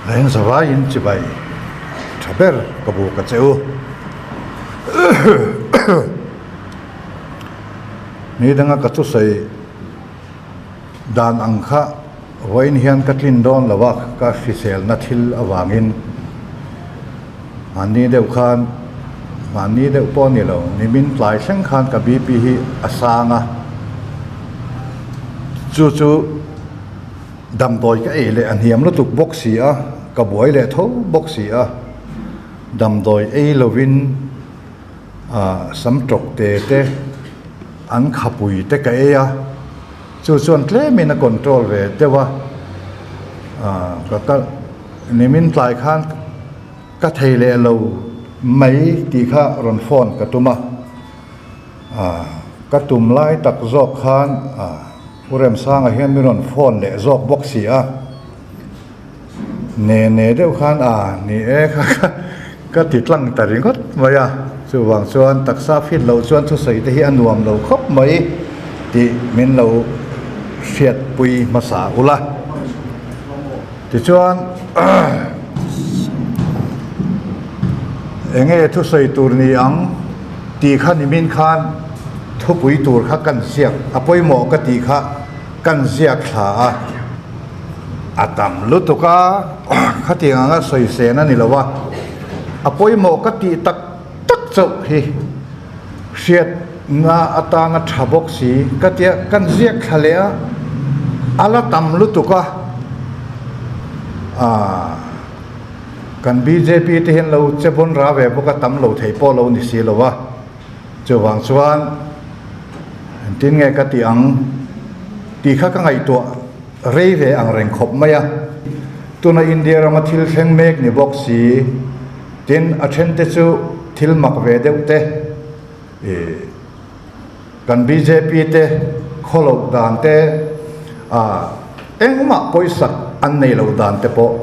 Reng zavaiin chibai tha ber ka buk a che u. Ni danga ka thusawi dan ang kha vawiin hian ka tlin dawn lo a, ka hriselna thil avangin mahni deuh khan mahni deuh pawh a ni lo, nimin tlai thleng khan ka BP hi a sang a, chu chu. Damdawi ka ei leh a hniam lutuk bawk si a, ka buai leh tho bawk si a, damdawi ei lovin ah sam tawk te te an khapui te ka ei a, chu chuan tlemin a control ve deuh a, ah ka kal nimin tlai khan ka thei leh lo mai tih kha rawn phone ka tum a, ah ka tum lai tak zawk khan ah. Pu Remsanga hian min rawn phone leh zawk bawk si a, ne ne deuh khan a ni e kha kha ka ti tlang ta ringawt mai a, chuvang chuan taksa fit loh chuan thusawi te hi a nuam lo khawp mai tih min lo hriatpui hmasa ula. Tichuan eng nge thusawi tur ni ang tih kha nimin khan thupui tur kha kan ziak a pawimawh ka tih kha kan ziak thla a, a tam lutuk a khatiang anga sawi sen a ni lo a, a pawimawh ka tih tak tak chauh hi hriatna atana tha bawk si ka tia kan ziak thla leh a, a la tam lutuk a, aaa kan bjp te hian lo che bawn ra ve bawk a tam lo thei pawh lo ni si lo a, chuvang chuan engtin nge ka tih ang tih kha ka ngaihtuah rei ve ang reng khawp mai a, tuna India rama thil thleng mek ni bawk si. Tin, a thente chu thil mak ve deuh te, ih, kan bjp te khawloh dan te, ah, engmah pawisak an nei loh dan te pawh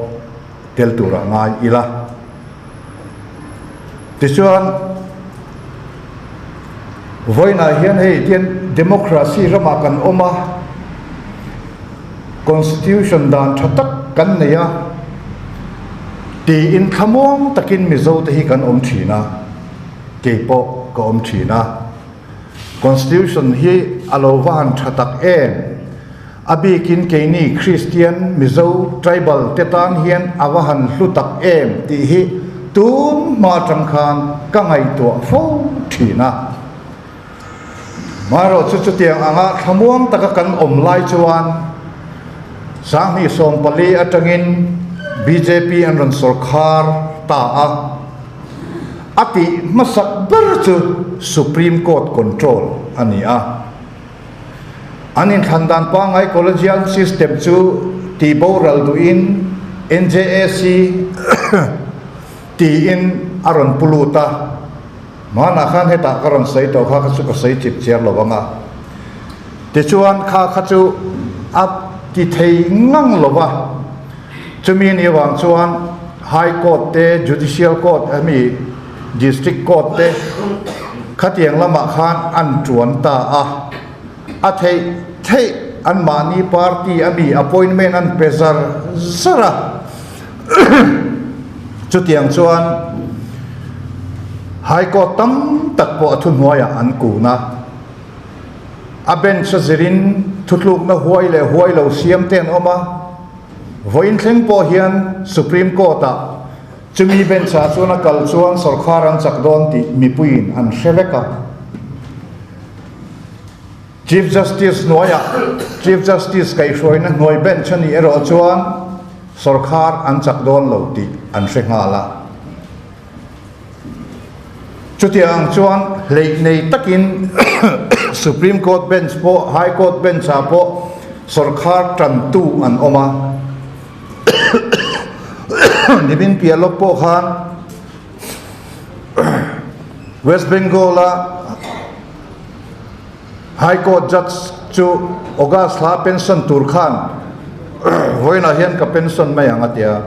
tel turah ngai ila. Tichuan, vawiinah hian hei tian democracy ramah kan awm a, Constitution dan tha tak kan nei a tiin thlamuang takin Mizo te hi kan awm thin a, kei pawh ka awm thin a. Constitution hi a lo va han tha tak em? A bikin keini Kristian Mizo tribal te tan hian a va han hlu tak em tih hi tun hma atang khan ka ngaihtuah fo thin a. Marawh chu chutiang anga thlamuang taka kan awm lai chuan 2014 atangin bjp an rawn sawrkhar ta a, a tih hmasak ber chu Supreme Court control a ni a. An inthlan dan pangngai collegial system chu tihboral duhin NJAC tiin a rawn pu lut a. Hmanah khan hetah ka rawn sawi tawh kha kha chu ka sawi chip chiar lo ang a. Tichuan kha kha chu a ti thei ngang lo va, chumi ni avang chuan High Court te, Judicial Court ami District Court te khatiang lamah khan an tuan ta a. A theih theih anmahni party ami appointment an pe zar zar a. Chutiang chuan High Court tam tak pawh a thuhnuaiah an kun a, a bench a zirin thutlukna huai leh huai lo siam te an awm a, vawiin thleng pawh hian Supreme Court-ah chumi bench-ah chuan a kal chuan sawrkhar an chak dawn tih mipuiin an hre vek a. Chief Justice hnuaiah Chief Justice kaihhruaina hnuai bench a nih erawh chuan sawrkhar an chak dawn lo tih an hre nghal a. Chutiang ang chuan hleih nei takin Supreme Court bench pawh High Court bench ah pawh sawrkhar tantu an awm a. Nimin piah lawk pawh khan West Bengal a High Court Judge chu August hla pension tur khan vawiinah hian ka pension mai ang a ti a.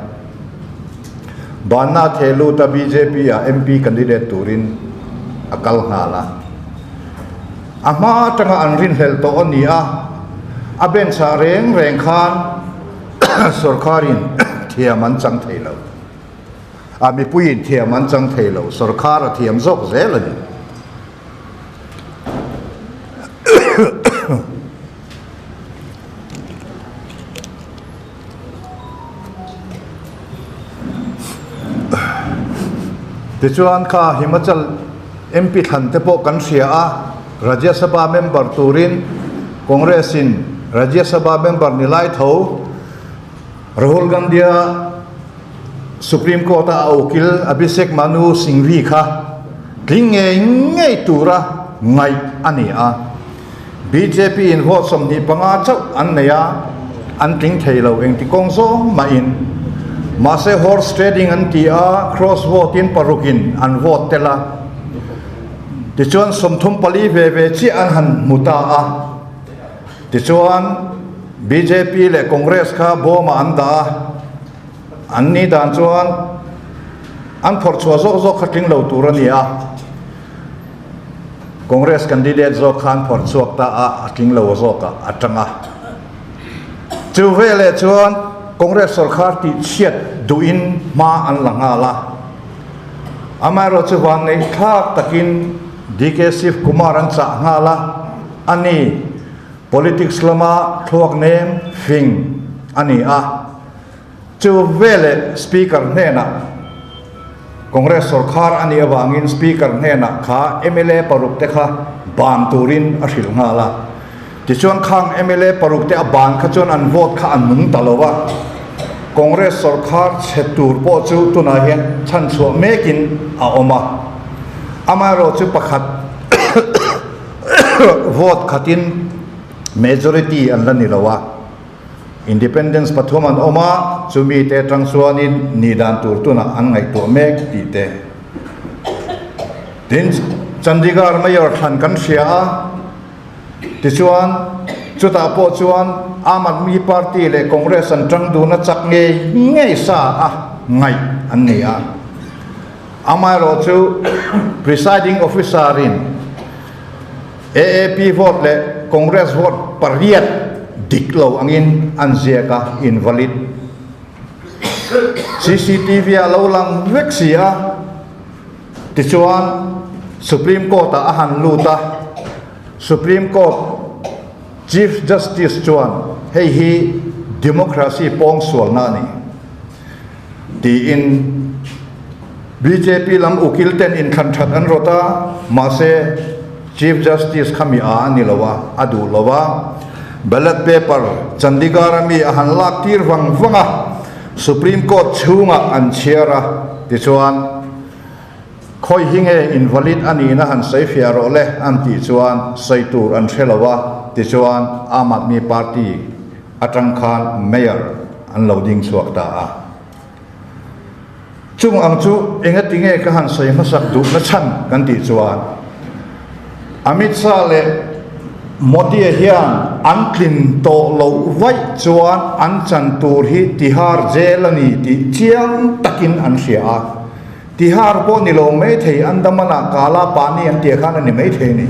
Banna a theh lut a bjp ah MP candidate turin a kal nghal a. A hma atanga an rinhlelh tawh a ni a, a bench ah reng reng khan sorkarin Thiam an chang thei lo. A mipuiin thiam an chang thei lo, sorkar a thiam zawk zel a ni. Tichuan kha Himachal MP thlan te pawh kan hria a, Rajya Sabha member turin Congress in Rajya Sabha member ni lai tho Rahul Gandhi-a Supreme Court a a ukil Abhishek Manu Singhvi kha tling ngei ngei tura ngaih a ni a. Bjp in vote 25 chauh an nei a, an tling thei lo engti kawng zawng mahin. Mahse horse trading an ti a, cross vote in parukin an vote tel a. Tichuan 34 ve ve chiah an han hmu ta a. Tichuan bjp leh Congress kha bawmah an dah a, an ni dan chuan an phawrh chhuah zawk zawk kha tling lo tur a ni a. Congress candidate zawk khan phawrh chhuak ta a, a tling lo zawk ah a tang a. Chu veleh chuan Congress sorkar tih chhiat duhin hma an la nghal a. Amaherawh chu vanneih thlak takin DK Shiv Kumar an chah nghal a, a ni, politics lama thluak nem fing a ni a. Chu veleh Speaker hnenah Congress sorkar a nih avangin Speaker hnenah kha mla paruk te kha ban turin a hrilh nghal a. Tichuan khang mla paruk te a ban kha chuan an vote kha a nung ta lo a. Congress sorkar chhe tur pawh chu tunah hian chhanchhuah mekin a awm a. Amaherawhchu chu pakhat vote khatin majority an la ni lo a. Independence pathum an awm a, chumi te atang chuanin ni dan tur tunah an ngaihtuah mek tih te. Tin, Chandigarh Mayor thlan kan hria a, tichuan chutah pawh chuan Aam Aadmi Party leh Congress an tang dun a chak ngei ngei sa a ngaih an ni a. Amaherawhchu Presiding Officer in AAP vote leh Congress vote pariat dik lo angin an ziak a, invalid. CCTV ah lo lang vek si a, tichuan Supreme Court ah a han lut a, Supreme Court Chief Justice chuan hei hi democracy pawngsualna a ni tiin Bjp lam ukil ten inthlan that an rawt a, mahse Chief Justice kha mi a a ni lo a, a duh lo a. Ballot paper Chandigarh a mi a han lak tir vang vang a, Supreme Court chhungah an chhiar a, tichuan khawi hi nge invalid a nihna han sawi fiah rawh le an tih chuan sawi tur an hre lo a, tichuan Aam Aadmi Party atang khan Mayor an lo ding chhuak ta a. Chung ang chu engati nge ka han sawi hmasak duhna chhan kan tih chuan Amit Shah leh Modi-a hian an tlin tawh loh vaih chuan an chan tur hi Tihar jail a ni tih chiang takin an hria a. Tihar pawh ni lo maithei Andaman-ah Kala Pani an tih khan a ni maithei a ni.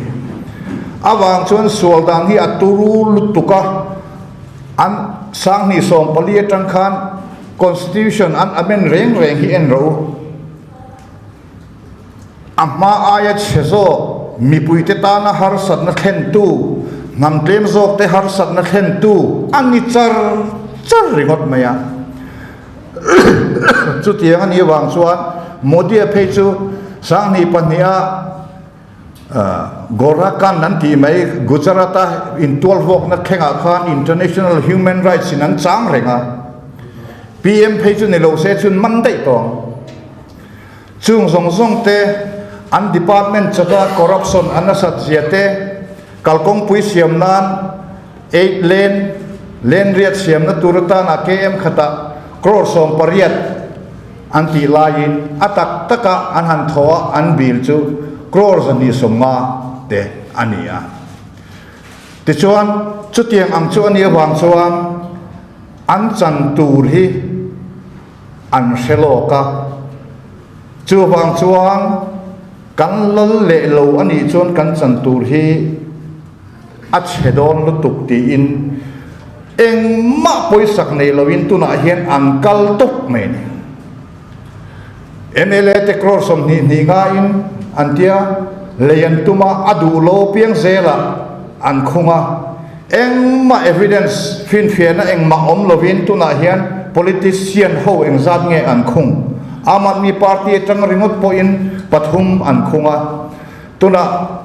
Avang chuan sual dan hi a turu lutuk a, an 2014 atang khan Constitution an amend reng reng hi en rawh u. A hma aia chhe zawk, mipuite tana harsatna thlentu, hnam tlem zawkte harsatna thlentu a ni char char ringawt mai a. Chutiang a nih avang chuan Modi-a phei chu 2002 a Gorakan an tih mai, Gujarat-a intualvawkna thlengah khan International Human Rights in an chang reng a, PM phei chu ni lo se chun man daih tawh ang. Chung zawng zawng te, an department chaka corruption a nasat zia te, kalkawngpui siam nan eight lane, lane riat siamna tur atana KM khatah crore 18, An tih laiin a tak taka an han thaw a, an bill chu crore 250 te a ni a. Tichuan, chutiang ang chu a nih avang chuan an chan tur hi an hre lawk a. Chuvang chuan kan lal leh lo a nih chuan kan chan tur hi a chhe dawn lutuk tiin. Engmah pawisak nei loin tunah hian an kal tawp mai a ni. Mla te crore 20 hnih ngaiin an tia, lei an tum a, a duh lo piang zelah an khung a. Engmah evidence finfiahna engmah awm lovin tunah hian politician ho engzat nge an khung? Aam Aadmi Party atang ringawt pawhin pathum an khung a. Tunah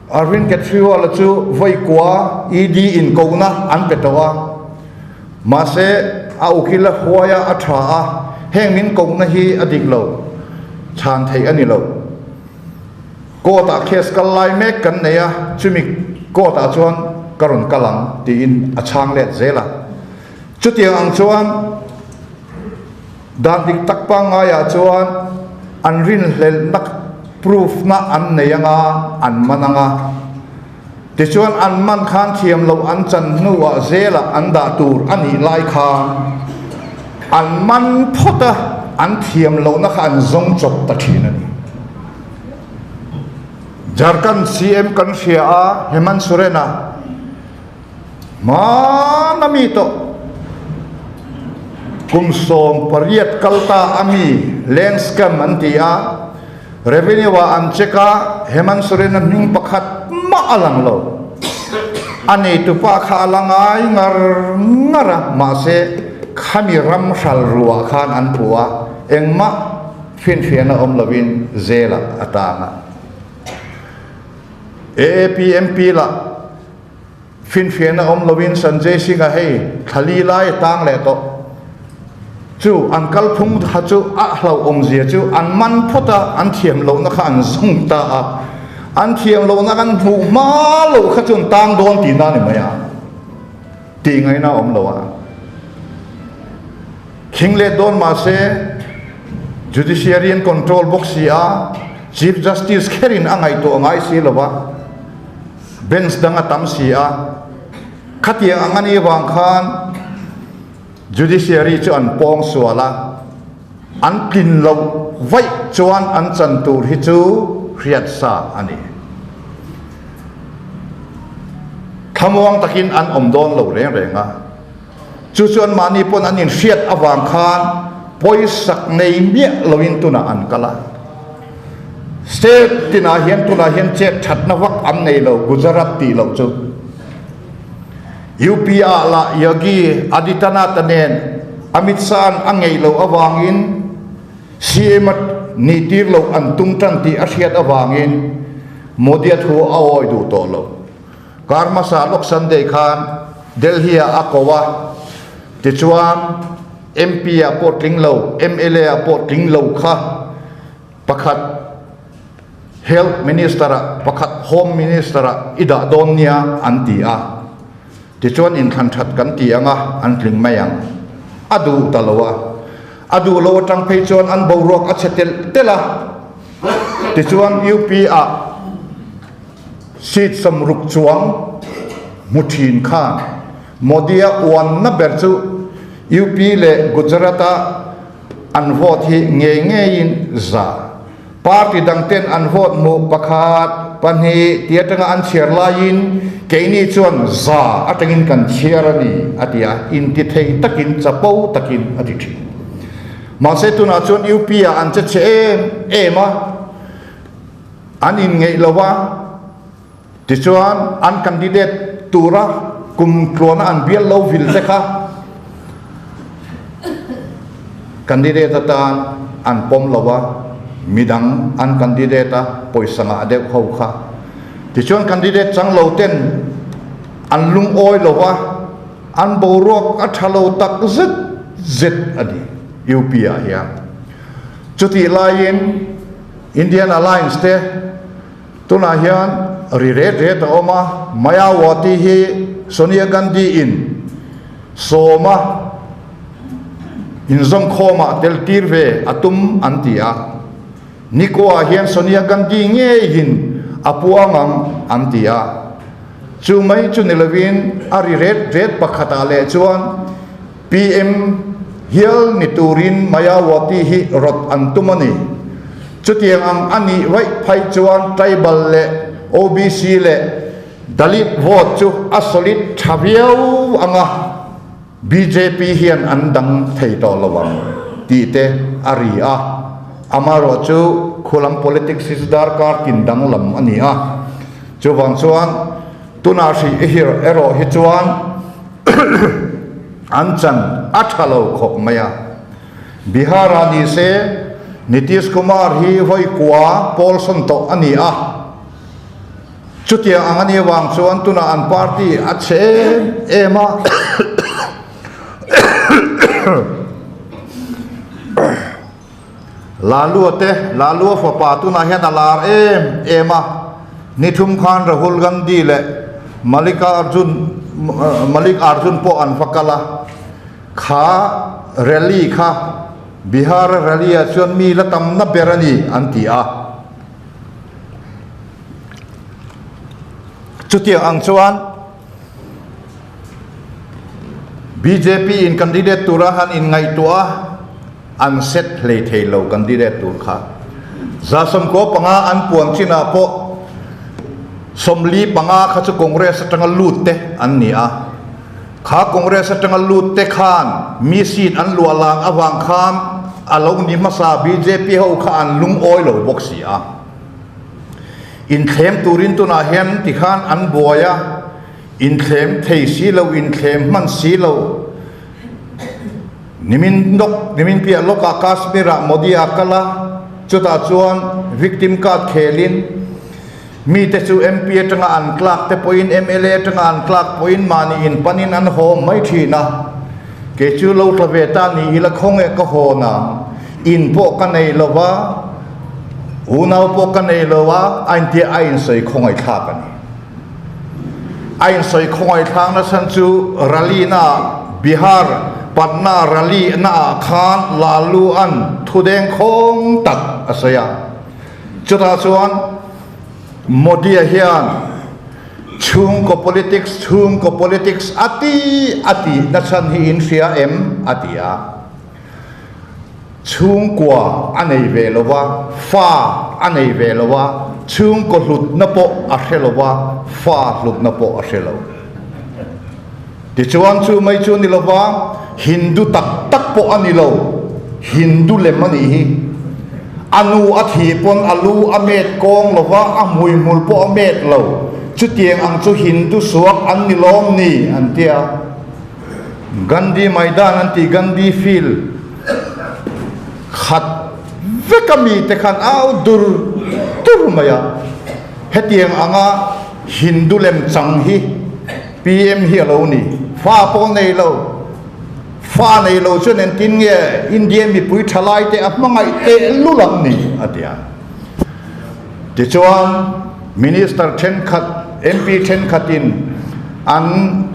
Arvind Kejriwal-a chu vawi kua ED in kohna an pe tawh a. Mahse, a ukil a huai a, a tha a, heng min kohna hi a dik lo, chhan theih a ni lo. Court-ah case kal lai mek kan nei a, chumi court-ah chuan ka rawn kal ang tiin a chhang let zel a. Chutiang ang chuan dan dik tak pangngaiah chuan an rinhlelhna proof-na an nei anga an man anga. Tichuan an man khan thiam loh an chan hnuah zelah an dah tur a nih lai khan an man phawt a, an thiam lohna kha an zawng chawp ta thin a ni. Jharkhand CM kan hria a, Hemant Soren-a hmana mi tawh kum 18 kal ta a mi land scam an ti a, Revenue ah an check a, Hemant Soren-a hming pakhat mah a lang lo. A neitupa kha a la ngai ngar ngar a, mahse khami ram hral ruah khan an puh a, engmah finfiahna awm lovin jail-ah a tang a. AAP MP lah Finfiahna awm lovin Sanjay Singh-a hei thla li lai a tang leh tawh. Chu an kalphung kha chu a hlauhawmzia chu an man phawt a, an thiam lohna kha an zawng ta a. An thiam lohna kan hmuh hma loh kha chu an tang dawn tihna a ni mai a, tih ngaihna a awm lo a. Khing let dawn mah se Judiciary an control bawk si a, Chief Justice kherin a ngaihtuah ngai si lo va. Bench dang a tam si a, khatiang ang a nih vang khan Judiciary chu an pawng sual a, an tlin loh vaih chuan an chan tur hi chu hriat sa a ni. Thlamuang takin an awm dawn lo reng reng a, chu chu anmahni pawn an inhriat avang khan pawisak nei miah loin tunah an kal a. State tinah hian tunah hian chet thatna vak an nei lo Gujarat tih loh chu. UP ah lah Yogi Adityanath a nen Amit Shah an a ngeih loh avangin CM a nih tir loh an tum tan tih a hriat avangin Modi a thu a awi duh tawh lo. Kar hmasa lawk Sunday khan Delhi ah a ko a, tichuan MP ah pawh tling lo, mla ah pawh tling lo kha pakhat Health Minister ah, pakhat Home Minister ah i dah dawn nia an ti a, tichuan inthlan that kan ti ang a, an tling mai ang. A duh ta lo a, a duh lo atang phei chuan an boruak a chhe telh telh a, tichuan UP ah Seat 60 chuang hmu thin khan Modi-a uanna ber chu UP leh Gujarat-a an vote hi ngei ngeiin za. Party dangten an vote hmuh pakhat, pahnih ti atanga an chhiar laiin keini chuan za atangin kan chhiar a ni, a ti a, intithei takin chapo takin a ti thin. Mahse tunah chuan UP-ah an che chhe em em a. An inngeih lo a, tichuan an candidate tura kum tluana an bial lo vil te kha candidate atan an pawm lo a, midang an candidate a pawisa ngah deuh ho kha. Tichuan candidate chang lo ten an lungawi lo a, an boruak a tha lo tak zet zet a ni UP ah hian. Chutih laiin Indian Alliance te tunah hian ri ret ret a awm a, Mayawati hi Sonia Gandhi in sawma inzawmkhawmah tel tir ve a tum an ti a, Nikoa hian Sonia Gandhi ngeiin a puang ang an ti a, chu mai chu ni lovin a ri ret ret pakhatah leh chuan PM hial ni turin Mayawati hi rawt an tum a ni. Chutiang ang a nih vaih phai chuan tribal leh OBC leh Dalit vote chu a solid tha viau ang a. Bjp hian an dang thei tawh lo ang tih te a ri a, amaherawhchu khulam politics hi chu darkar tin danglam a ni a, chuvang chuan tunah hrih ihir erawh hi chuan an chan a tha lo khawp mai a. Bihar-ah ni se Nitish Kumar hi vawi kua pawl sawn tawh a ni a. Chutiang ang a nih avang chuan tunah an party a chhe em em a. Lalua te, Lalua fapa tunah hian a lar em em a. Ni thum khan Rahul Gandhi leh Malika Arjun, Malik Arjun pawh an va kal a. Kha rally kha Bihar rally ah chuan mi la tamna ber a ni an ti a. Chutiang ang chuan bjp in candidate tura han inngaihtuah a, an set hlei thei lo candidate tur kha. 75 an puan chinah pawh 45 kha chu Congress atanga lut te an ni a. Kha Congress atanga lut te khan mi seat an luah lang avang khan a lo ni hmasa bjp ho kha an lungawi lo bawk si a. Inthlem turin tunah hian tikhan an buai a, inthlem thei si lo, inthlem hman si lo. Nimin lawk, nimin piah lawkah Kashmir-ah Modi a kal a, chutah chuan victim card khelin mite chu MP atanga an tlak te pawhin, mla atanga an tlak pawhin mahni inpanin an haw mai thin a. Kei chu lo tla ve ta ni ila khawnge ka haw nang, in pawh ka nei lo va, Unau pawh ka nei lo a, a intia a insawi khawngaihthlak a ni. A insawi khawngaihthlak na chhan chu rally na ah Bihar Patna rally na ah khan Lalu an thudeng khawng tak a sawi a. Chutah chuan Modi-a hian chhungkaw politics, chhungkaw politics a ti a tih na chhan hi in hria em? a ti a. Chhungkua a nei ve lo va, fa a nei ve lo va, chhungkaw hlutna pawh a hre lo va, fa hlutna pawh a hre lo. Tichuan chu mai chu a ni lo va, Hindu tak tak pawh a ni lo, Hindu lem a nih hi. A nu a thi pawn a lu a met kawng lo va, a hmuihmul pawh a met lo. Chutiang ang chu Hindu suak an ni lawm ni, an ti a. Gandhi Maidan an tih Gandhi Field khat vek a mite khan au dur dur mai a, hetiang anga Hindu lem chang hi PM hi a lo ni, fa pawh nei lo, fa nei lo chuan engtin nge India mipui thalai te a hmangaih tehlul ang ni a ti a. Tichuan Minister thenkhat, MP thenkhatin an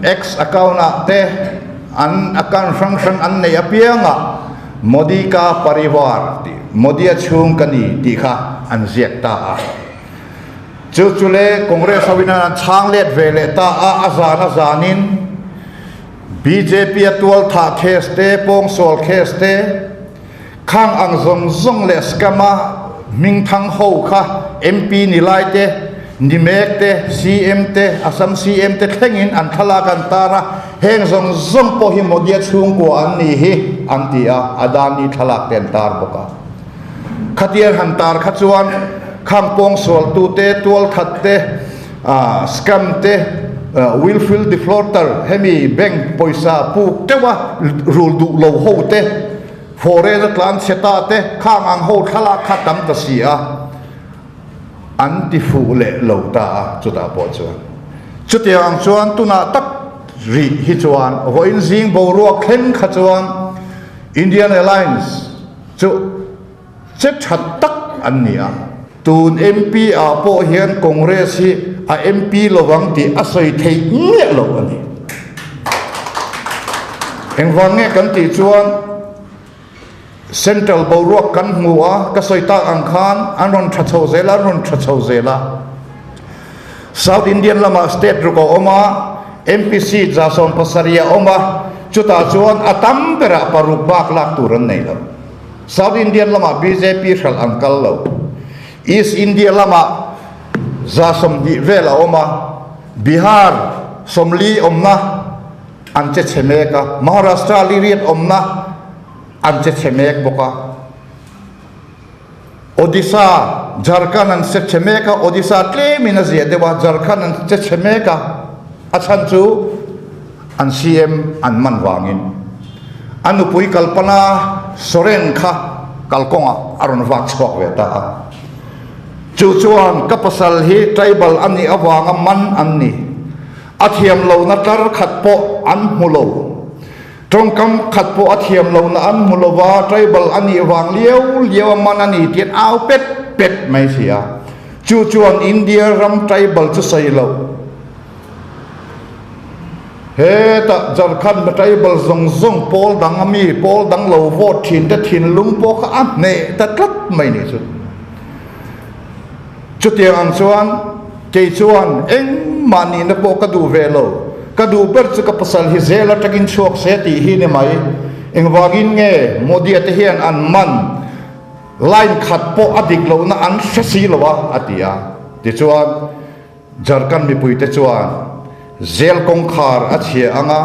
X account-ah te an account hrang hrang an neih apiangah Modi ka parivar tih, Modi-a chhung ka ni tih kha an ziak ta a. Chu chu le Congress hoin an chhang let ve leh ta a, a zan a zanin BJP-a tualthah case te, pawngsual case te, Khang ang zawng zawng leh scam-a hmingthang ho kha MP ni lai te, ni mek te, CM te, Assam CM te thlengin an thlalak an tar a, heng zawng zawng pawh hi Modi-a chhungkua an ni hi an ti a, Adani thlalak te an tar bawk a. Khatiang han tar kha chuan khang pawngsualtu te, tualthat te, scam te, willful defraudter, hemi bank pawisa puk teuha rul duh lo ho te, Foreign a tlan chhe ta te khang ang ho thlalak kha tam ta si a, an ti fuh leh lo ta a chutah pawh chuan. Chutiang ang chuan tunah tak rih hi chuan vawiin zing boruak thleng kha chuan Indian Airlines chu che tha tak an ni a. Tun MP ah pawh hian Congress hi a MP lovang tih a sawi theih miah lo a ni. Engvang nge kan tih chuan Central boruak kan hmu a, ka sawi tak ang khan an rawn tha chho zel a, an rawn tha chho zel a. South Indian lamah state ruk a awm a, MP seat 70 a awm a, chutah chuan a tam berah paruk bak lak tur an nei lo. South Indian lamah bjp hralh an kal lo. East India lamah 20 vel a awm a, Bihar 40 awmna an che chhe mek a, Maharashtra liriat awmna an che chhe mek bawk a, Odisha, Jharkhand an che chhe mek a, Odisha tlemin a ziah deuh a, Jharkhand an che chhe mek a, a chhan chu an CM an man vangin a nupui Kalpana Soren kha kalkawngah a rawn vak chhuak ve ta a. Chu chuan ka pasal hi tribal a nih avanga man an ni. A thiam lohna tlar khat pawh an hmu lo. Tawngkam khat pawh a thiam lohna an hmu lo va, tribal a nih vang liau liau a man a ni tih an au pet pet mai si a. Chu chuan India ram tribal chu sawi loh. Hetah Jharkhand tribal zawng zawng pawl dang a mi pawl dang lo vote thin te thinlung pawh kha a hneh ta tlat mai ni chu. Chutiang ang chuan kei chuan engmah nihna pawh ka duh ve lo, ka duh ber chu ka pasal hi zel atangin chhuak se tih hi ni mai. Engvangin nge Modi-a te hian an man line khat pawh a dik lohna an hre si lo a, a ti a. Tichuan Jharkhand mipuite chuan zel kawngkhar a chhia ang a,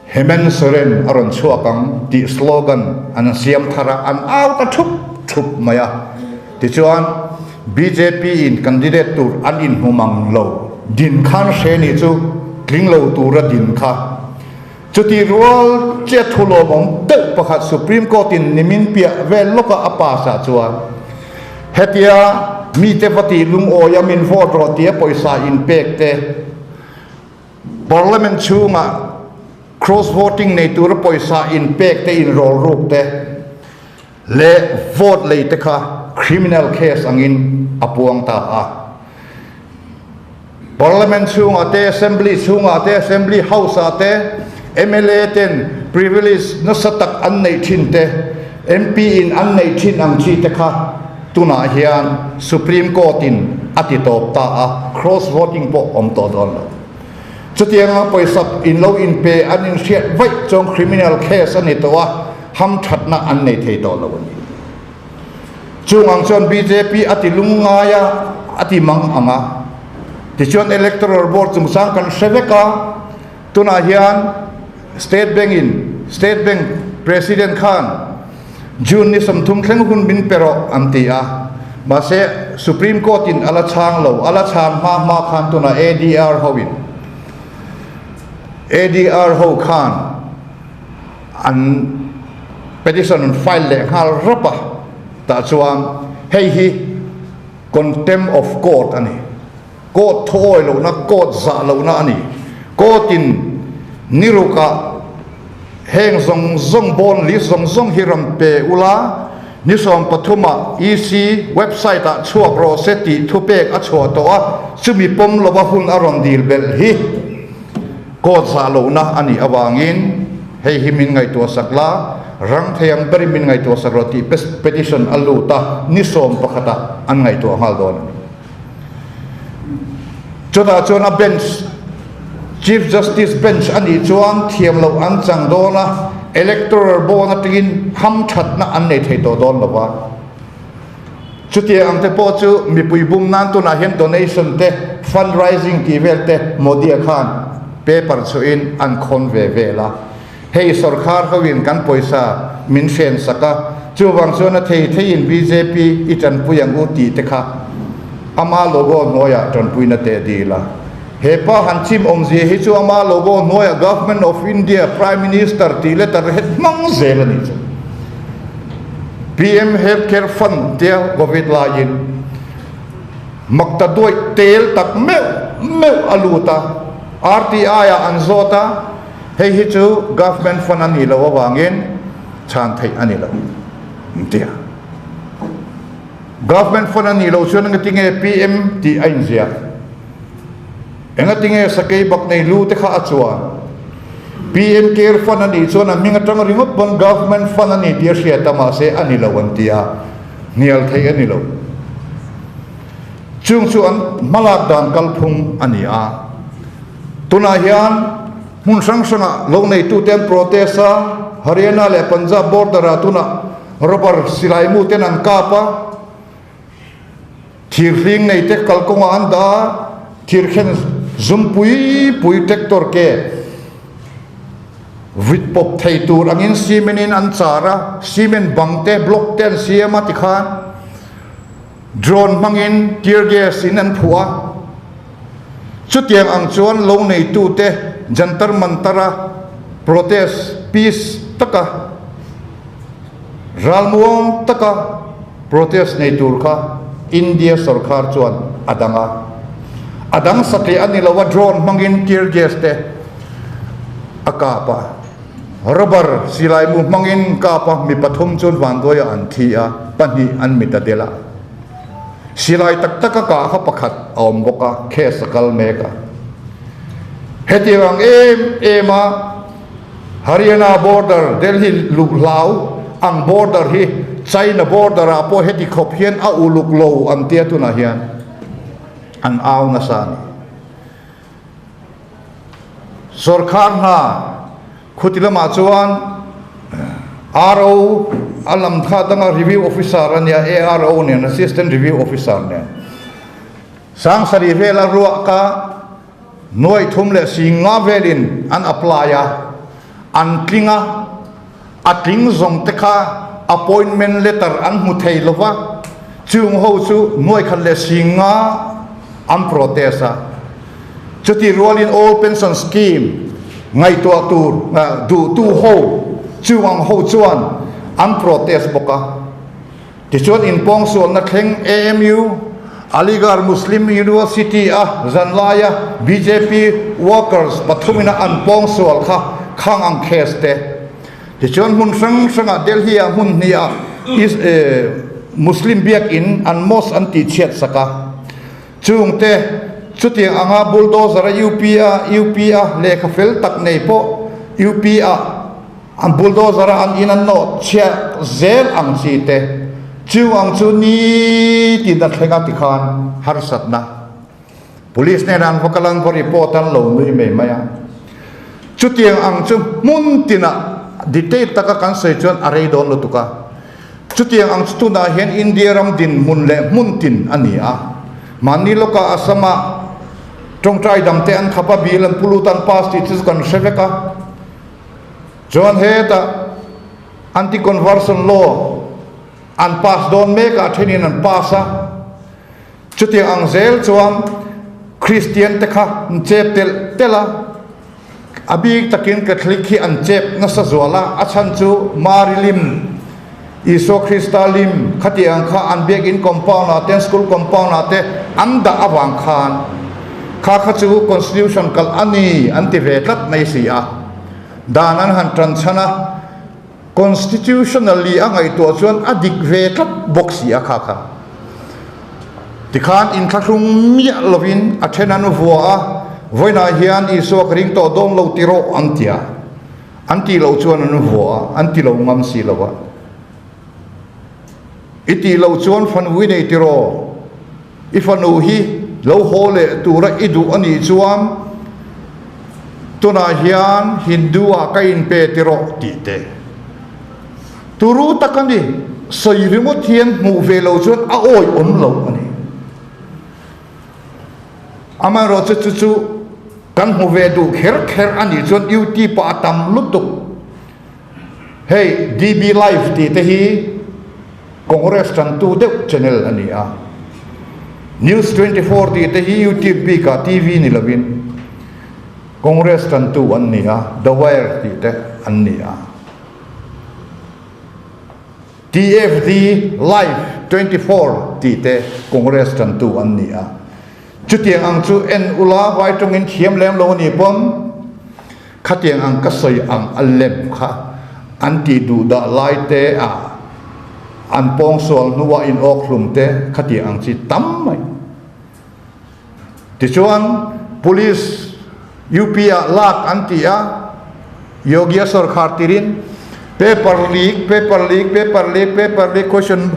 Hemant Soren a rawn chhuak ang tih slogan an siam thar a, an au ta thup thup mai a. Tichuan, bjp in candidate tur an inhmu mang lo din khan hre ni chu tling lo tura din kha. Chuti rual chiah thu lawmawm deuh pakhat Supreme Court in nimin piah vel lawka a pass ah chuan hetia mite va tih lungawi a min vote rawh tia pawisa inpek te, Parliament chhungah cross voting nei tura pawisa inpek te inrawl ruk te leh vote lei te kha criminal case angin a puang ta a. Parliament chhungah te, Assembly chhungah te, Assembly House ah te mla ten privilege nasa tak an neih thin te, MP in an neih thin ang chi te kha Tunah hian Supreme Court in a ti tawp ta a, cross voting pawh awm tawh dawn lo. Chutianga pawisa in lo inpe an inhriat vaih chuan criminal case a ni tawh a, hamthatna an nei thei tawh lo a ni. Chung ang chuan bjp a ti lungngai a, a ti mang ang a. Tichuan Electoral Board chungchang kan hre vek a, tunah hian State Bank in State Bank President khan June ni 30 thleng hun min pe rawh an ti a, mahse Supreme Court in a la chhang lo, a la chhan hma hma khan tunah ADR ho in ADR ho khan an petition an file leh nghal rap a, tah chuan hei hi contempt of court a ni. Court thuawi lohna, court zah lohna a ni. Court in ni rukah heng zawng zawng bond list zawng zawng hi rawn pe ula, ni 13 ah EC website ah chhuak rawh se tih thupek a chhuah tawh a, chumi pawm lova hun a rawn dil belh hi court zah lohna a nih avangin hei hi min ngaihtuah sak la, rang thei ang berin min ngaihtuah sak rawh tih petition a lut a, ni 11 ah an ngaihtuah nghal dawn a ni. Chutah chuan a bench, Chief Justice bench a nih chuan thiam loh an chang dawn a, electoral bond atangin hamthatna an nei thei tawh dawn lo va. Chutiang ang te pawh chu mipui bum nan tunah hian donation te, fundraising tih vel te Modi-a khan paper chhuahin an khawn ve vel a. Hei sorkar hoin kan pawisa min hren sak a, chuvang chuan a thei theiin bjp i tanpui ang u tih te kha ama logo hnuaiah tanpuina teh dil a. He pa han chim awmzia hi chu ama logo hnuaiah Government of India Prime Minister tih letter het hmang zel a nih chu. PM Health Care Fund tia Covid laiin makta duaih tel tak meuh meuh a lut a, RTI ah an zawt a, Hei hi chu government fund a nih loh avangin chhan theih a ni lo an ti a. Government fund a nih loh chuan engatinge PM tih a inziah? Engatinge sakei bak nei lu te kha a chuan? PM care fund a nih chuan a hming atang ringawt pawn government fund a ni tih a hriat a mahse a ni lo an ti a, hnial theih a ni lo. Chung chu an hmalak dan kalphung a ni a. Tunah hian hmun hrang hrangah lo neitute an protest a, Haryana leh Punjab border-ah tunah rubber silai muten an kap a, thirhling neite kalkawngah an dah a, thirkhen zum pui pui tractor ke vit pawp thei tur angin cement in an char a, cement bang te block te an siam a tikhan drone hmangin tear gas in an phuah a, chutiang ang chuan lo neitu te Jantar Mantar a protest peace taka ralmuang taka protest nei tur kha India sorkar chuan a dang a, a dang satliah a ni lo a, drone hmangin tear gas te a kap a, rubber silai mu hmangin kap a, mi pathum chuan vanduaiah an thi a, pahnih an mit a del a, silai tak taka kah kha pakhat a awm bawk a, case a kal mek a. Hetiang ang em em a Haryana border, Delhi luh hlau ang border hi China border ah pawh heti khawp hian a uluk lo an tia tunah hian an au nasa a ni. Sorkar hna khuti lamah chuan RO a lam kha danga review officer a nia, ARO nen, Assistant Review Officer nen Sangsarih vela ruah ka nuaih thum leh sing nga velin an apply a, an tling a, a tling zawng te kha appointment letter an hmu thei lo va, chung ho chu nuaih khat leh sing nga an protest a. Chuti rualin Old Pension Scheme ngaihtuah tur duhtu ho chung ang ho chuan an protest bawk a. Tichuan inpawngsualna thleng AMU, Aligarh Muslim University a zanlaia bjp workers pathumina an pawngsual kha khang ang case te. Tichuan hmun hrang hrangah Delhi ah hmun hnih ah Muslim biakin an mosque an tihchhiat sak a. Chungte chutiang anga bulldozer a UP a UP a lehkha fel tak nei pawh UP ah An bulldozer a an in an nawh chhiah zel ang chi te chu ang chu nitin a thleng a tikhan harsatna police hnenah an va kal a an va report a an lo nui mai mai a. Chutiang ang chu hmun tinah detail taka kan sawi chuan a rei dawn lutuk a. Chutiang ang chu tunah hian India ram dinhmun leh hmun tin a ni a. Mahni lawkah Assam ah tawngtai dangte an khap a, bill an pu lut a an pass tih chu kan hre vek a. Chuan hetah Anti-Conversion Law an pass dawn mek a, a thenin an pass a. Chutiang ang zel chuan Kristian te kha an chep telh telh a, a bik takin Catholic hi an chep nasa zual a, a chhan chu Mari lim, Isua Krista lim khatiang kha an biakinn compound ah te, an school compound ah te an dah avang khan kha kha chu constitution kalh a ni an ti ve tlat mai si a. Dan an han tan chhan a, constitutionally a ngaihtuah chuan a dik ve tlat bawk si a kha kha. Tikhan inthlahrung miah lovin a then an vua a, vawiinah hian Isua ka ring tawh dawn lo ti rawh an ti a. An tih loh chuan an vua a, an ti lo ngam si lo a. I tih loh chuan fanu i nei tiraw? I fanu hi lo haw leh tura i duh a nih chuan tunah hian Hindu ah ka inpe tiraw tih te. Turu tak a ni, sawi ringawt hian hmuh ve lo chuan a awih awm lo a ni. Amaherawhchu chu chu kan hmu ve duh kher kher a nih chuan YouTube ah a tam lutuk. Hei DB Live tih te hi Congress tantu deuh channel a ni a. News 24 tih te hi YouTube bikah TV ni lovin Congress tantu an ni a, The Wire tih te an ni a. TFD Live 24 tih te Congress tantu an ni a. Chutiang ang chu en ula vai tawngin thiam lem lo a nih pawn khatiang ang ka sawi ang a lem kha an tih duh dah lai te ah an pawngsual hnuah in awk hlum te khatiang ang chi tam mai. Tichuan Police UP ah lak an ti a, Yogi a sawrkhar tirin paper leak, paper leak, paper leak, paper leak, question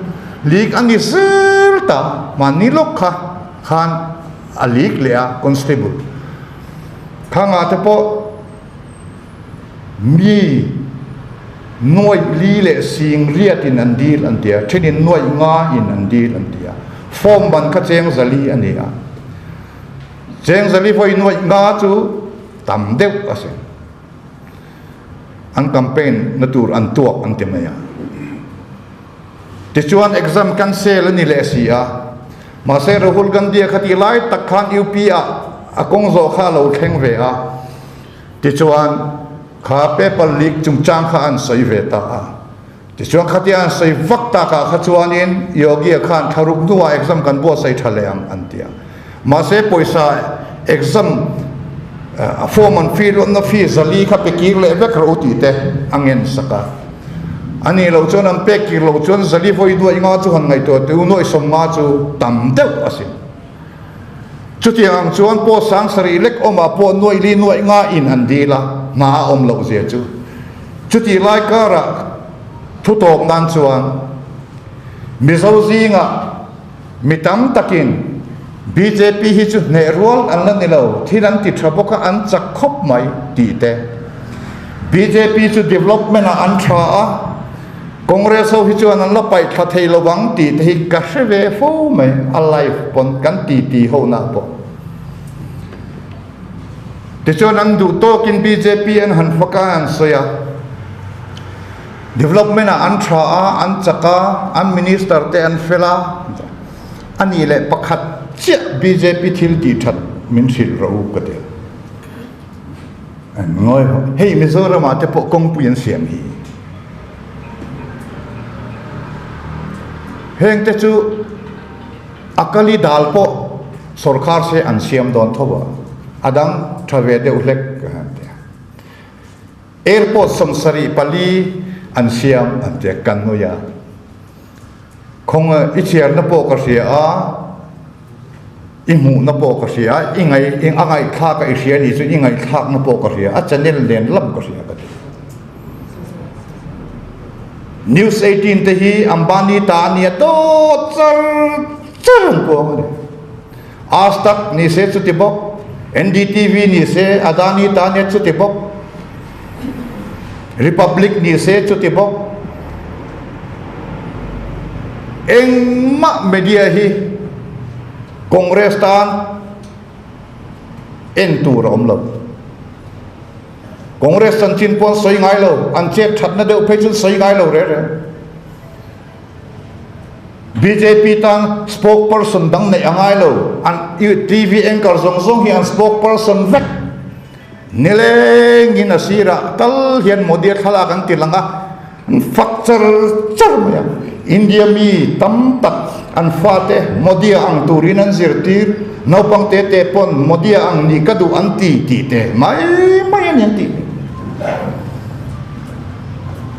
leak a ni zel ta, mahni lawk kha khan a leak leh a constable khangah te pawh mi nuaih li leh sing riat in an dil an ti a, thenin nuaih nga in an dil an ti a, form ban kha cheng zali a ni a. Cheng zali vawi nuaih nga chu tam deuh asin. An campaign na tur an tuak an ti mai a. Tichuan exam cancel a ni leh si a. Mahse Rahul Gandhi a kha tih lai tak khan UP ah a kawng zawh kha a lo thleng ve a. Tichuan kha paper leak chungchang kha an sawi ve ta a. Tichuan khatia an sawi vak takah kha chuanin Yogi-a khan thlaruk hnuah exam kan buatsaih tha leh ang an ti a. Mahse pawisa exam a form an fill na fee zali kha pe kir leh vek rawh u tih te a ngen sak a. A nih loh chuan an pek kir loh chuan zali vawi nuaih nga chu han ngaihtuah teh u, nuaih sawm nga chu tam deuh a sin. Chutiang ang chuan pawh sang sarih lek awmah pawh nuaih li nuaih nga in an dil a, hna a awm loh zia chu. Chutih lai karah thu tawp nan chuan Mizo zingah mi tam takin bjp hi chu hneh rual an la ni lo, thil an ti tha bawk a, an chak khawp mai tih te. Bjp chu development ah an tha a, Congress ho hi chuan an la paih thla thei lo vang tih te hi ka hre ve fo mai, a live pawn kan ti ti ho nah pawh. Tichuan an duh tawkin bjp an han fak a, an sawi a, development ah an tha a, an chak a, an minister te an fel a, a nih leh pakhat chiah bjp thil tih that min hrilh rawh u ka ti a. An ngawi ho. Hei Mizoram ah te pawh kawngpui an siam hi. Heng te chu Akali dal pawh sorkar se an siam dawn tho a, a dang tha ve deuh hlek ka han ti a. Airport 74 an siam an ti a, kan nui a. Khawngaih i chhiarna pawh ka hria a, i hmuhna pawh ka hria a, i ngaih a ngaihthlak a i hria anih chu i ngaihthlakna pawh ka hria a, channel nen lam ka hria ka ti. News 18 te hi Ambani ta a nia dawt char char an puang a ni. Aaj Tak ni se chuti bawk, NDTV ni se Adani ta nia chuti bawk, Republic ni se chuti bawk. Engmah media hi Congress tan en tur a awm lo. Congress chanchin pawh an sawi ngai lo, an chet thatna deuh phei chu an sawi ngai lo reng reng. Bjp tan spokesperson dang neih a ngai lo, an TV anchor zawng zawng hi an spokesperson vek. Nilengin a sirah tal hian Modi a thlalak an ti lang a, an fak char char mai a. India mi tam tak an fate Modi a ang turin an zirtir, naupang te te pawn Modi a ang nih ka duh an ti tih te mai mai a ni an tih.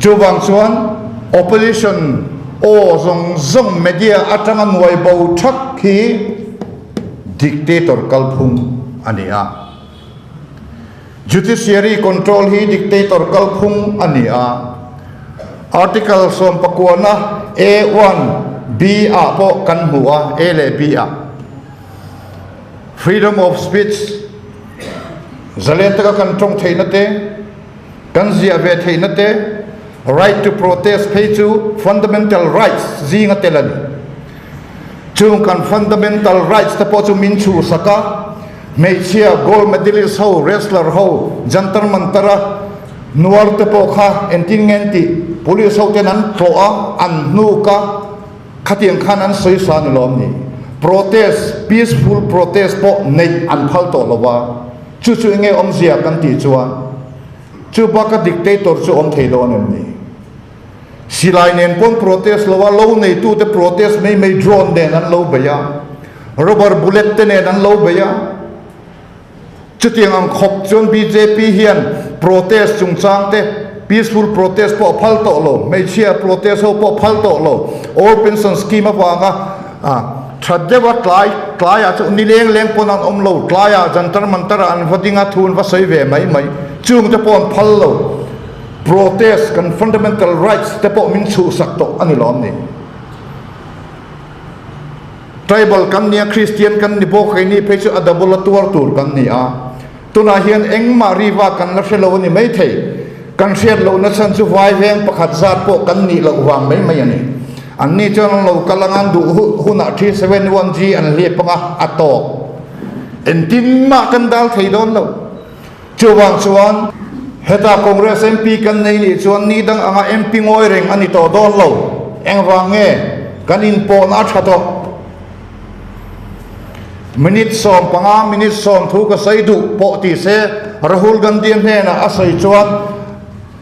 Chuvang chuan opposition aw zawng zawng media atanga nuai bo thak hi dictator kalphung a ni a. Judiciary control hi dictator kalphung a ni a. Article sawmpakuana A one B ah pawh kan hmu a, A leh B ah. Freedom of speech zalen taka kan tawng theihna te, Kan ziah ve theihna te, right to protest phei chu fundamental rights zinga tel a ni. Chung kan fundamental rights te pawh chu min chhuhsak a, hmeichhia gold medalist ho, wrestler ho, Jantar Mantar a nuar te pawh kha entin nge an tih, police ho ten an tlawh a, an hnuk a, khatiang khan an sawi sa ni lawm ni. Protest, peaceful protest pawh neih an phal tawh lo va. Chu chu enge awmzia kan tih chuan chu baka dictator chu awm thei dawn em ni? Silai nen pawn protest lo a, lo neitute protest mai mai drone nen an lo bei a, rubber bullet te nen an lo bei a. Chutiang ang khawp chuan bjp hian protest chungchang te peaceful protest pawh a phal tawh lo, hmeichhia protest ho pawh a phal tawh lo, old pension scheme avanga Tha deuha tlai tlaiah chu ni leng leng pawn an awm lo, tlaiah Jantar Mantar ah an va ding a, thu an va sawi ve mai mai. Chung te pawh an phal lo. Protest kan fundamental rights te pawh min chhuhsak tawh a ni lawm ni. Tribal kan nia, Christian kan ni bawk, keini phei chu a double a tuar tur kan ni a. Tunah hian engmah riva kan la hre lo a ni maithei. Kan hriat lohna chhan chu vai veng pakhat zat pawh kan nih loh vang mai mai a ni. Anni chuan an lo kal anga an duh hunah 371G an hlip anga a tawk. Engtin mah kan dal thei dawn lo. Chuvang chuan heta Congress MP kan nei nih chuan ni dang anga MP ngawi reng a ni tawh dawn lo. Engvang nge kan inpawhna a tha tawh? Minute 15, minute 30 ka sawi duh pawh ti se Rahul Gandhi hnenah a sawi chuan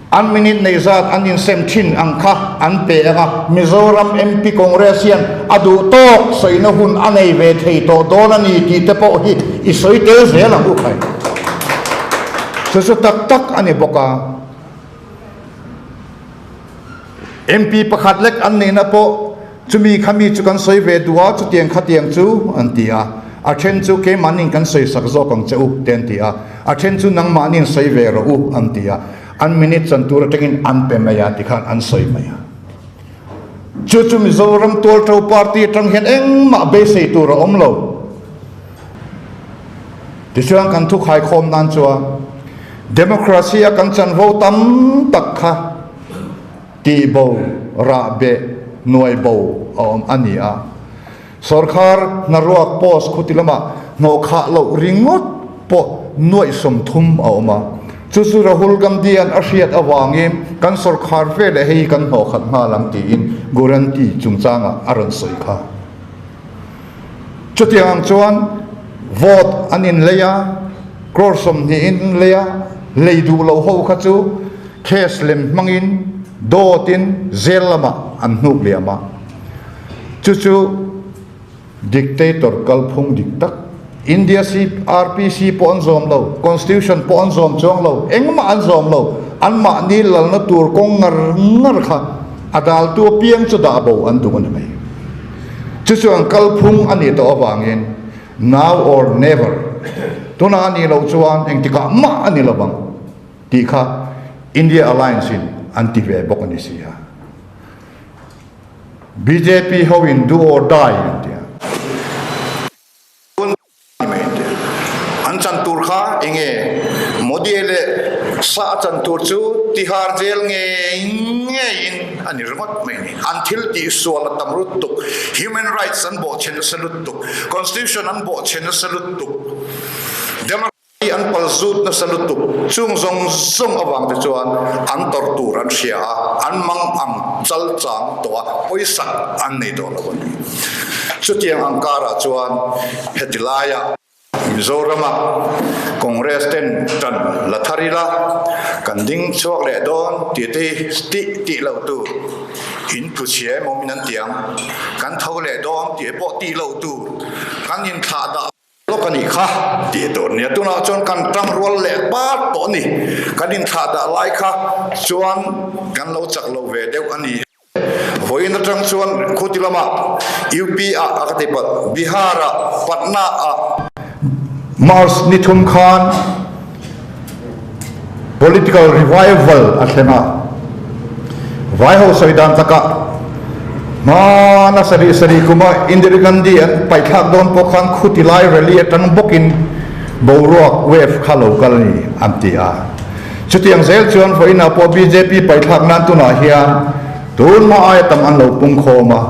An minute nei zat an insem thin ang kha an pe ang a, Mizoram MP Congress hian a duh tawk sawina hun a nei ve thei tawh dawn a ni tih te pawh hi i sawi tel zel ang u khai. Chu chu tak tak a ni bawk a. MP pakhat lek an nihna pawh chumi khami chu kan sawi ve duh a, chutiang khatiang chu an ti a. A then chu keimahniin kan sawi sak zawk ang che u te an ti a. A then chu nangmahniin sawi ve rawh u an ti a, an minute chan tur atangin an pe mai a tikhan an sawi mai a. Chu chu Mizoram Tualṭo Party atang hian engmah beisei tur a awm lo. Tichuan kan thu khaikhawm nan chuan Democracy a kan chanvo tam tak kha tihbo, rahbeh, nuaibo a awm a ni a. Sorkar hnaruak post khuti lamah hnawhkhah loh ringawt pawh nuaih 30 a awm a. Chu chu Rahul Gandhi-a'n a hriat avangin kan sorkar veleh hei hi kan hnawhkhat nghal ang tiin guarantee chungchangah a rawn sawi kha. Chutiang ang chuan vote an inlei a, crore 20 in lei a, lei duh loh ho kha chu case lem hmangin dawtin jail lamah an hnuk liam a. Chu chu dictator kalphung dik tak. India CRPC pawh an zawm lo, Constitution pawh an zawm chuang lo, engmah an zawm lo. Anmahni lalna tur kawng ngar ngar kha a daltu apiang chu dah bo an duh a ni mai. Chu chu an kalphung a nih tawh avangin now or never, tunah a nih loh chuan engtikah mah a ni lovang tih kha India Alliance in an ti ve bawk a ni si a. Bjp ho in do or die an ti a. Tun ni mai an ti a. An chan tur kha enge Modi leh Shah chan tur chu Tihar jail ngei ngei in a ni ringawt mai a ni. An thil tih sual a tam lutuk, human rights an bawhchhe nasa lutuk, constitution an bawhchhe nasa lutuk, Hi an pal zut nasa lutuk, chung zawng zawng avang te chuan an tawrh tur an hria a, an mang ang chal chang tawh a, pawisak an nei tawh lo a ni. Chutiang ang karah chuan heti laia Mizorama Congress ten tan la thar ila, kan ding chhuak leh dawn tih te hi tih tih loh tur, in tluchhia emaw min an ti ang, kan tho leh dawn tih pawh tih loh tur, kan inthlah dah. Lawk a nih kha tih tur nia. Tunah chuan kan tang rual leh pat tawh a ni. Kan inthlah dah lai kha chuan kan lo chak lo ve deuh a ni. Vawiin atang chuan khuti lamah UP ah a ka ti palh, Bihar ah, Patna ah. March ni thum khan Political revival a thleng a, vai ho sawi dan takah hmana sarih sarih kuma Indira Gandhi an paihthlak dawn pawh khan khuti lai rally atang bawkin boruak wave kha lo kal a ni an ti a. Chutiang zel chuan vawiinah pawh bjp paihthlak nan tunah hian tun hma aia tam an lo pung khawm a,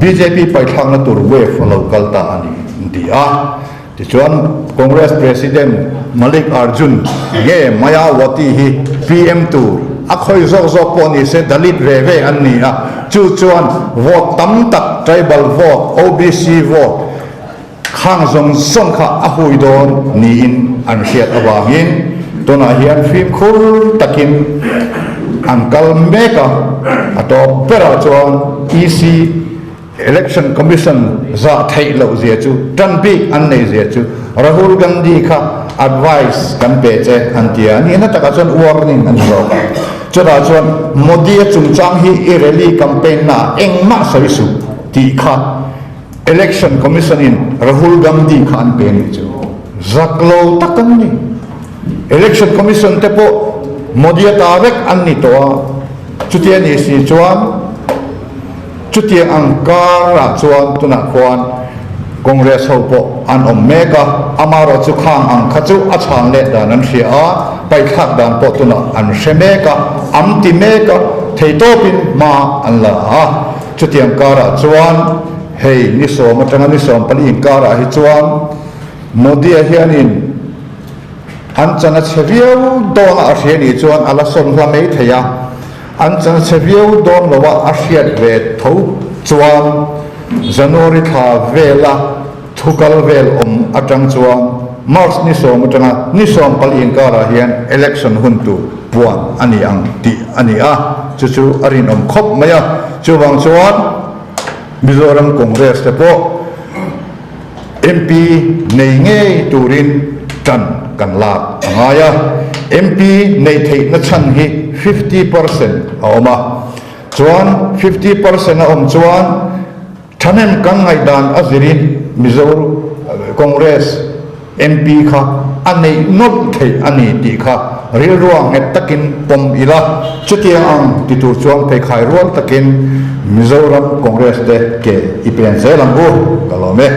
bjp paihthlakna tur wave a lo kal ta a ni an ti a. Tichuan, Congress President Malik Arjun nge Mayawati hi PM tur a khawi zawk zawk pawh ni se Dalit ve ve an ni a, chu chuan vote tam tak tribal vote, OBC vote khang zawng zawng kha a hui dawn niin an hriat avangin tunah hian fimkhur takin an kal mek a, a tawp berah chuan EC Election Commission zah theih loh zia chu, tan bik an nei zia chu Rahul Gandhi kha advice kan pe che an ti a, nihna takah chuan warning an zawk a. Chutah chuan Modi-a chungchang hi i rally campaign naah engmah sawi suh tih kha Election Commission in Rahul Gandhi kha an pe a nih chu. Zak lo tak an ni. Election Commission te pawh Modi-a ta vek an ni tawh a, chutia ni si chuan, Chutiang ang karah chuan tunah khuan Congress ho pawh an awm mek a, amaherawh chu khang ang kha chu a chhan let dan an hria a, paihthlak dan pawh tunah an hre mek a, an ti mek a, theitawpin hma an la a. Chutiang karah chuan hei ni 10 atanga ni 14 inkarah hi chuan. Modi-a hianin an chan a chhe viau dawn a a hria nih chuan a la sawn hla mai thei a, an chan a chhe viau dawn lo a a hriat ve tho chuan January thla vela thu kal vel awm atang chuan March ni sawm atanga ni sawm pali inkarah hian election hun tur puan a ni ang tih a ni a, chu chu a rinawm khawp mai a, chuvang chuan Mizoram Congress te pawh MP nei ngei turin tan kan lak a ngai a, MP neih theihna chhan hi 50% a awm a, chuan 50% a awm chuan thahnem kan ngaihdan a zirin Mizo Congress MP kha a neih nawlh theih a ni tih kha rilrua nghet takin pawm ila, chutiang ang ti tur chuan pheikhai rual takin Mizoram Congress te ke i pen zel ang u, ka lawm e.